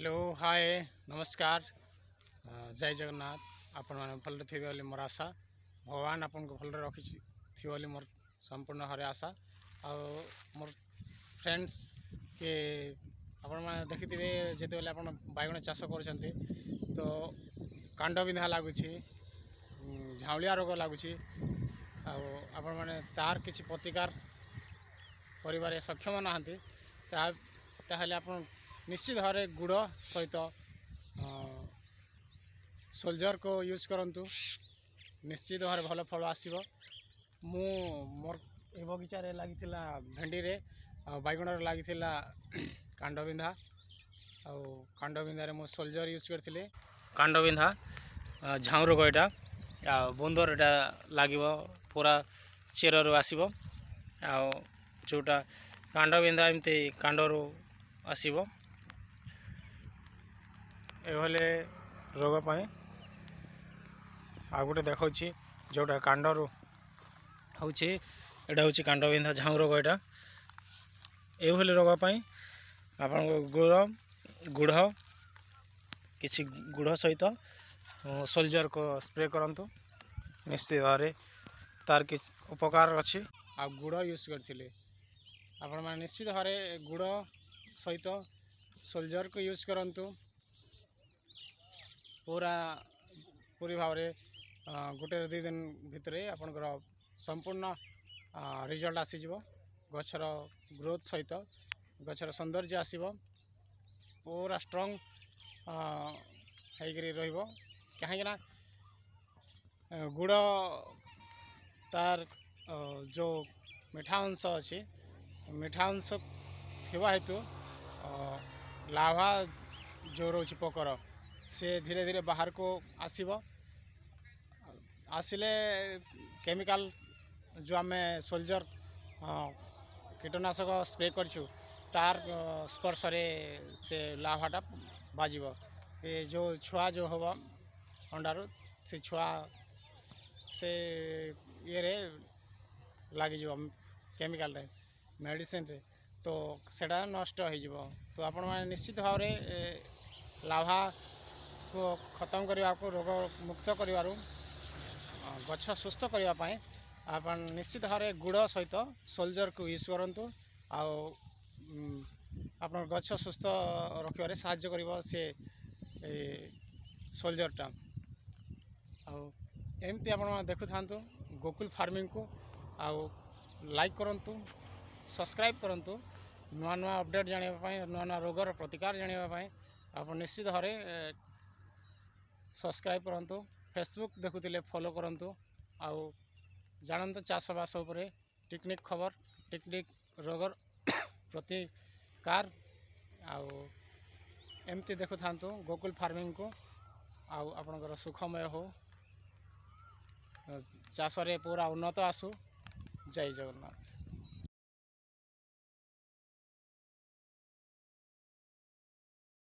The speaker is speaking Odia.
ହ୍ୟାଲୋ, ହାଏ, ନମସ୍କାର, ଜୟ ଜଗନ୍ନାଥ। ଆପଣମାନେ ଭଲରେ ଥିବେ ବୋଲି ମୋର ଆଶା। ଭଗବାନ ଆପଣଙ୍କୁ ଭଲରେ ରଖିଥିବେ ବୋଲି ମୋର ସମ୍ପୂର୍ଣ୍ଣ ଭାବରେ ଆଶା। ଆଉ ମୋର ଫ୍ରେଣ୍ଡସ୍ କି ଆପଣମାନେ ଦେଖିଥିବେ, ଯେତେବେଳେ ଆପଣ ବାଇଗଣ ଚାଷ କରୁଛନ୍ତି ତ କାଣ୍ଡ ବିନ୍ଧା ଲାଗୁଛି, ଝାଉଁଳିଆ ରୋଗ ଲାଗୁଛି ଆଉ ଆପଣମାନେ ତାର କିଛି ପ୍ରତିକାର କରିବାରେ ସକ୍ଷମ ନାହାନ୍ତି, ତାହେଲେ ଆପଣ ନିଶ୍ଚିତ ଭାବରେ ଗୁଡ଼ ସହିତ ସୋଲଜରକୁ ୟୁଜ୍ କରନ୍ତୁ। ନିଶ୍ଚିତ ଭାବରେ ଭଲ ଫଳ ଆସିବ। ମୁଁ ମୋର ଏ ବଗିଚାରେ ଲାଗିଥିଲା ଭେଣ୍ଡିରେ ଆଉ ବାଇଗଣରେ ଲାଗିଥିଲା କାଣ୍ଡ ବିନ୍ଧା। ଆଉ କାଣ୍ଡ ବିନ୍ଧାରେ ମୁଁ ସୋଲଜର ୟୁଜ୍ କରିଥିଲି। କାଣ୍ଡ ବିନ୍ଧା, ଝାଉଁ ରୋଗ ଏଇଟା ଆଉ ବୁନ୍ଦର ଏଇଟା ଲାଗିବ, ପୁରା ଚେରରୁ ଆସିବ। ଆଉ ଯେଉଁଟା କାଣ୍ଡ ବିନ୍ଧା, ଏମିତି କାଣ୍ଡରୁ ଆସିବ। ଏଭଳି ରୋଗ ପାଇଁ ଆଉ ଗୋଟେ ଦେଖାଉଛି, ଯେଉଁଟା କାଣ୍ଡରୁ ହେଉଛି। ଏଇଟା ହେଉଛି କାଣ୍ଡ ବିନ୍ଧା, ଝାଉଁ ରୋଗ ଏଇଟା। ଏଇଭଳି ରୋଗ ପାଇଁ ଆପଣଙ୍କ ଗୁଡ଼, କିଛି ଗୁଡ଼ ସହିତ ସୋଲଜରକୁ ସ୍ପ୍ରେ କରନ୍ତୁ। ନିଶ୍ଚିତ ଭାବରେ ତାର କିଛି ଉପକାର ଅଛି। ଆଉ ଗୁଡ଼ ୟୁଜ୍ କରିଥିଲେ, ଆପଣମାନେ ନିଶ୍ଚିତ ଭାବରେ ଗୁଡ଼ ସହିତ ସୋଲଜରକୁ ୟୁଜ୍ କରନ୍ତୁ। ପୁରା ପୁରି ଭାବରେ ଗୋଟେ 2 ଦିନ ଭିତରେ ଆପଣଙ୍କର ସମ୍ପୂର୍ଣ୍ଣ ରେଜଲ୍ଟ ଆସିଯିବ। ଗଛର ଗ୍ରୋଥ୍ ସହିତ ଗଛର ସୌନ୍ଦର୍ଯ୍ୟ ଆସିବ, ପୁରା ଷ୍ଟ୍ରଙ୍ଗ ହେଇକରି ରହିବ। କାହିଁକିନା ଗୁଡ଼ ତାର ଯେଉଁ ମିଠା ଅଂଶ ଅଛି, ମିଠା ଅଂଶ ଥିବା ହେତୁ ଲାର୍ଭା ଯେଉଁ ରହୁଛି ପୋକର, ସେ ଧୀରେ ଧୀରେ ବାହାରକୁ ଆସିବ। ଆସିଲେ କେମିକାଲ ଯେଉଁ ଆମେ ସୋଲଜର କୀଟନାଶକ ସ୍ପ୍ରେ କରିଛୁ, ତାର ସ୍ପର୍ଶରେ ସେ ଲାର୍ଭାଟା ବାଜିବ। ଏ ଯେଉଁ ଛୁଆ ଯେଉଁ ହେବ ଅଣ୍ଡାରୁ, ସେ ଛୁଆ ସେ ଇଏରେ ଲାଗିଯିବ, କେମିକାଲରେ, ମେଡ଼ିସିନରେ, ତ ସେଇଟା ନଷ୍ଟ ହେଇଯିବ। ତ ଆପଣମାନେ ନିଶ୍ଚିତ ଭାବରେ ଲାର୍ଭାକୁ ଖତମ କରିବାକୁ, ରୋଗ ମୁକ୍ତ କରିବାରୁ, ଗଛ ସୁସ୍ଥ କରିବା ପାଇଁ ଆପଣ ନିଶ୍ଚିତ ଭାବରେ ଗୁଡ଼ ସହିତ ସୋଲଜରକୁ ୟୁଜ୍ କରନ୍ତୁ। ଆଉ ଆପଣଙ୍କ ଗଛ ସୁସ୍ଥ ରଖିବାରେ ସାହାଯ୍ୟ କରିବ ସେ ସୋଲଜରଟା। ଆଉ ଏମିତି ଆପଣମାନେ ଦେଖୁଥାନ୍ତୁ ଗୋକୁଲ ଫାର୍ମିଂକୁ ଆଉ ଲାଇକ୍ କରନ୍ତୁ, ସବସ୍କ୍ରାଇବ୍ କରନ୍ତୁ। ନୂଆ ନୂଆ ଅପଡ଼େଟ୍ ଜାଣିବା ପାଇଁ, ନୂଆ ନୂଆ ରୋଗର ପ୍ରତିକାର ଜାଣିବା ପାଇଁ ଆପଣ ନିଶ୍ଚିତ ଭାବରେ ସବସ୍କ୍ରାଇବ୍ କରନ୍ତୁ। ଫେସବୁକ୍ ଦେଖୁଥିଲେ ଫଲୋ କରନ୍ତୁ ଆଉ ଜାଣନ୍ତୁ ଚାଷବାସ ଉପରେ ଟେକ୍ନିକ୍ ଖବର, ଟେକ୍ନିକ୍, ରୋଗର ପ୍ରତିକାର। ଆଉ ଏମିତି ଦେଖୁଥାନ୍ତୁ ଗୋକୁଲ ଫାର୍ମିଂକୁ। ଆଉ ଆପଣଙ୍କର ସୁଖମୟ ହଉ, ଚାଷରେ ପୁରା ଉନ୍ନତ ଆସୁ। ଜୟ ଜଗନ୍ନାଥ।